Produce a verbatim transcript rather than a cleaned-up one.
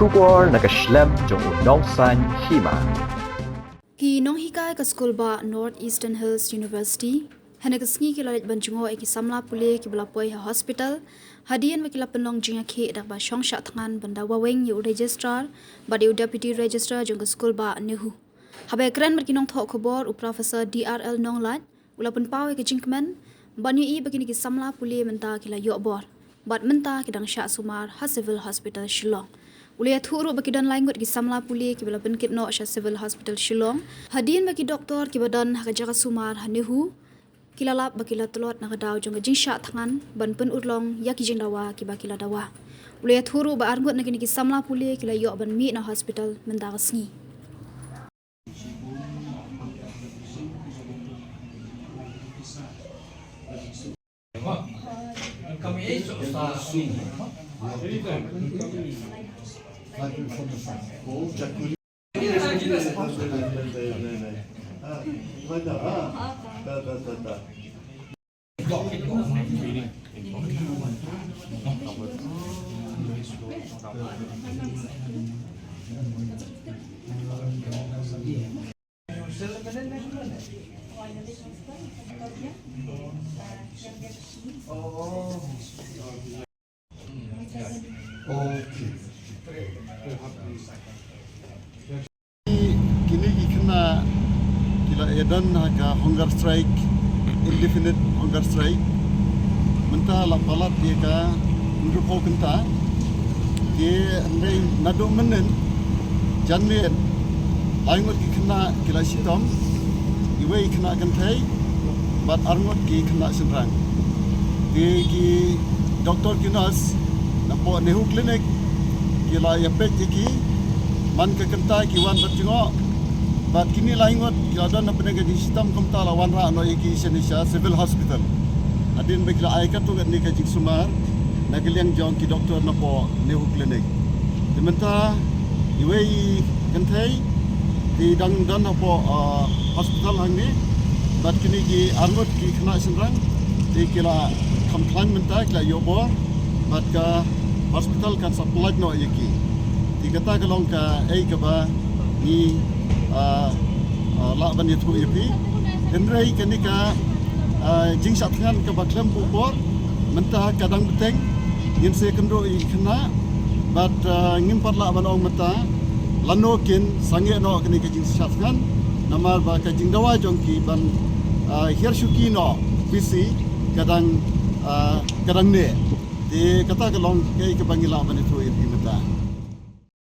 Khubor na ka shlem jong u nongsaiñ hima. Ki nonghikai ka skul bah North Eastern Hills University hynne ka sngi ki la leit ban jngoh ïa ki samla pule kiba la poi ha hospital hadien ba ki la pynlong jingïakhih da kaba shong shah thngan ban dawa weng ïa u registrar bad ïa u deputy registrar jong ka skul bah NEHU. Haba ïakren bad ki nongthoh khubor u Professor D R L Nonglait u la pynpaw ïa ka jingkmen ban ïohi ba kine ki samla pule mynta ki la ïoh bor bad mynta ki dang shah sumar ha Civil Hospital Shillong. U la ïathuh ruh ba ki don lai ngut ki samla pule kiba la pynkit noh sha Civil Hospital Shillong hadien ba ki doktor kiba don ha ka jaka sumar ha NEHU ki la lap ba ki la tlot na ka daw jong ka jingshah thngan ban pynurlong ïa ki jingdawa kiba ki la dawa. U la ïathuh ruh ba arngut na kine ki samla pule ki la ïoh ban mih na hospital mynta ka sngi. Kine ki khynnah ki la ïadon ha ka hunger strike, indefinite hunger strike. Mynta la palat ïa ka hynriewphew kynta. Te hynrei naduh mynnin janmiet lai ngut ki khynnah ki la shitom, iwei khynnah kynthei bad arngut ki khynnah shynrang. Te ki doktor ki nurse napoh NEHU Clinic ki la ïapeit ïa ki man ka kynta ki wan bad jngoh. Bad kine lai ngut ki la don hapdeng ka jingshitom kumta la wanrah noh ïa ki shane sha Civil Hospital. Hadien ba ki la ai katto katne ka jingsumar na ka liang jong ki doktor napoh NEHU Clinic. Te mynta iwei i kynthei te dang don hapoh, ah, hospital hangne. Bad kine ki arngut ki khynnah shynrang te ki la kham khlaiñ mynta, ki la ïoh bor. Bad ka hospital kan sa pynlait noh ïa ki. Te kata ka long kaei kaba ngi, ah, ah, lah ban ïathuh ïa phi. Hynrei kane ka, ah, jingshah thngan kaba khlem buh bor mynta ka dang bteng, ngin sa ïakynduh ïa ki khynnah bad, ah, ngim pat lah ban ong mynta lano kin sangeh noh kane ka jingshah thngan, namar ba ka jingdawa jong ki ban, ah, hiar shuki noh phi shi ka dang, ah, ka dang neh. Te kata ka long kaei kaba ngi lah ban ïathuh ïa phi mynta.